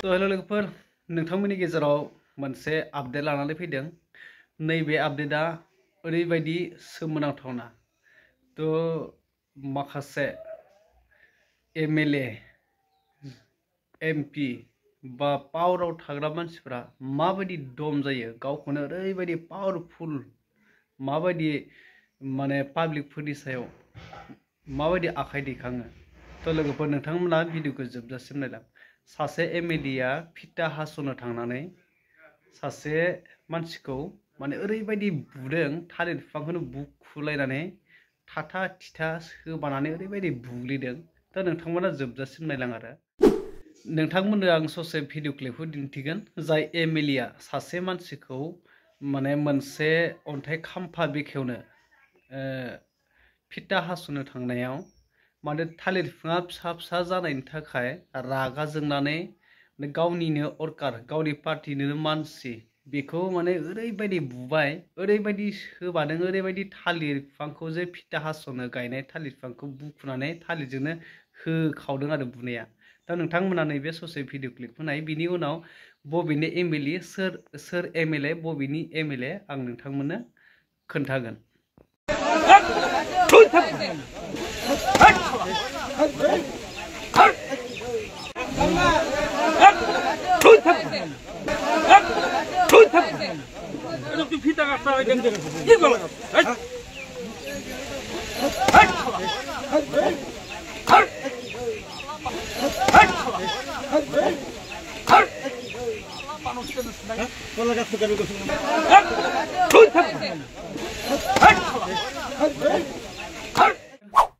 हेल' लोगोफोर नोंथांमोननि गेजेराव मोनसे आपडेट लानानै फैदों। नैबे आपडेटआ ओरैबायदि सोमोनांथावना। माखासे एमएलए एमपि बा पावाराव थाग्रा मानसिफ्रा माबायदि दम जायो, गावखौनो ओरैबायदि पावारफुल माबायदि माने पाब्लिकफोरनि सायाव माबायदि आखाइ दैखाङो। लोगोफोर नोंथांमोना भिडिअखौ जोबजासिम नायलां। सासे एमएलएआ फिथा हास'नो थांनानै सासे मानसिखौ माने ओरैबायदि बुदों, थालिर बिफांखौनो बुखुलायनानै थाथा थिथा सोबानानै ओरैबायदि बुग्लिदों। नोंथांमोना जोबजासिम नायलां आरो नोंथांमोननो आं ससे भिडिअ क्लिपखौ दिन्थिगोन। जाय एमएलएआ सासे मानसिखौ माने मोनसे अन्थाइ खाम्फा बेखेवनो फिथा हास'नो थांनायाव माने थालिर बिफाङा फिसा फिसा जानायनि थाखाय रागा जोंनानै गावनिनो अरकार, गावनि पार्टिनिनो मानसि बेखौ माने ओरैबायदि बुबाय, ओरैबायदि सोबादों, ओरैबायदि थालिर बिफांखौ जे फिथा हास'नो गायनाय थालिर बिफांखौ बुखुनानै थालिरजोंनो होखावदों आरो बुनाया। नोंथांमोना नैबे ससे भिडिअ क्लिपखौ नाय। बिनि उनाव बबेनि एमएलए, सोर एमएलए, बबेनि एमएलए आं नोंथांमोननो खोन्थागोन।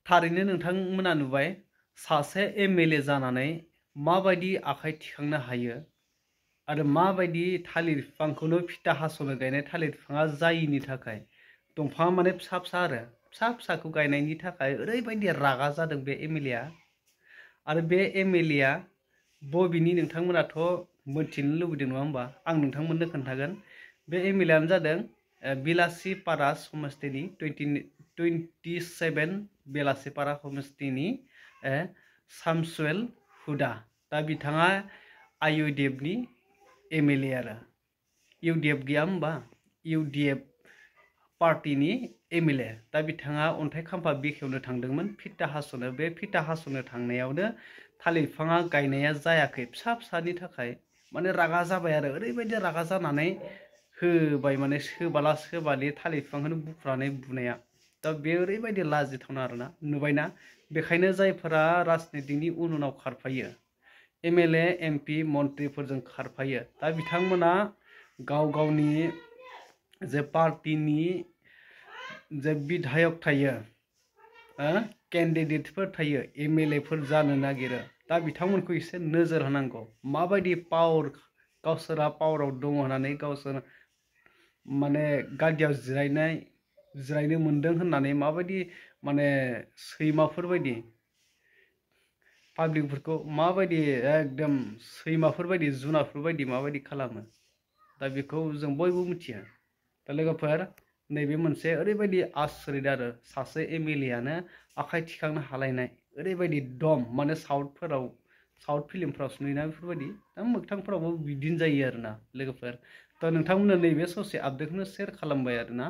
थारैनो नोंथांमोना नुबाय सासे एमएलए जानानै माबायदि आखाइ थिखांनो हायो आरो माबायदि थालिर बिफांखौनो फिथा हास'नो गायनाय थालिर बिफाङा जायिनि थाखाय, दंफाङा माने फिसा फिसा आरो फिसा फिसाखौ गायनायनि थाखाय ओरैबायदि रागा जादों बे एमएलएआ। आरो बे एमएलएआ बबेनि नोंथांमोनाथ' मोनथिनो लुबैदों नङा होमबा? आं नोंथांमोननो खोन्थागोन। बे एमएलएआनो जादों बेलासिपारा समस्तिनि 27 बेलासिपारा समस्तिनि सामसुएल हुदा। बिथाङा IUDFनि एमएलए आरो इउडिएफ गैया होमबा? इउडिएफ पार्टिनि एमएलए। बिथाङा अन्थाइ खाम्फा बेखेवनो थांदोंमोन फिथा हास'नो। बे फिथा हास'नो थांनायावनो थालिर बिफाङा गायनाया जायाखै फिसा फिसानि थाखाय माने रागा जाबाय आरो ओरैबायदि रागा जानानै होबाय, माने सोबाला सोबालि थालिर बिफांखौनो बुख्रानै बुनाया। बे ओरैबायदि लाजिथावना आरोना, नुबायना? बेखायनो जायफोरा राजनितिनि उनाव खारफायो, एमएलए एमपि मन्थ्रिफोरजों खारफायो, बिथांमोना गाव गावनि जे पार्टिनि जे बिधायक थायो, केन्डिडेटफोर थायो, एमएलएफोर जानो नागिरो, बिथांमोनखौ एसे नोजोर होनांगौ। माबायदि पावार गावसोरा पावाराव दङ होननानै गावसोर माने गादियाव जिरायनो मोन्दों होननानै माबायदि माने सैमाफोर बायदि पाब्लिकफोरखौ माबायदि एकदम सैमाफोर बायदि, जुनारफोर बायदि माबायदि खालामो, बेखौ जों बयबो मिथियो। लोगोफोर नैबे मोनसे ओरैबायदि आसरित आरो सासे एमएलएआनो आखाइ थिखांनो हालायनाय ओरैबायदि दम। माने साउथ फिल्मफ्रावसो नुयोना बेफोरबायदि, मोगथांफोरावबो बिदिनो जायो आरोना लोगोफोर। नोंथांमोननो नैबे ससे आपडेटखौनो शेयार खालामबाय आरोना।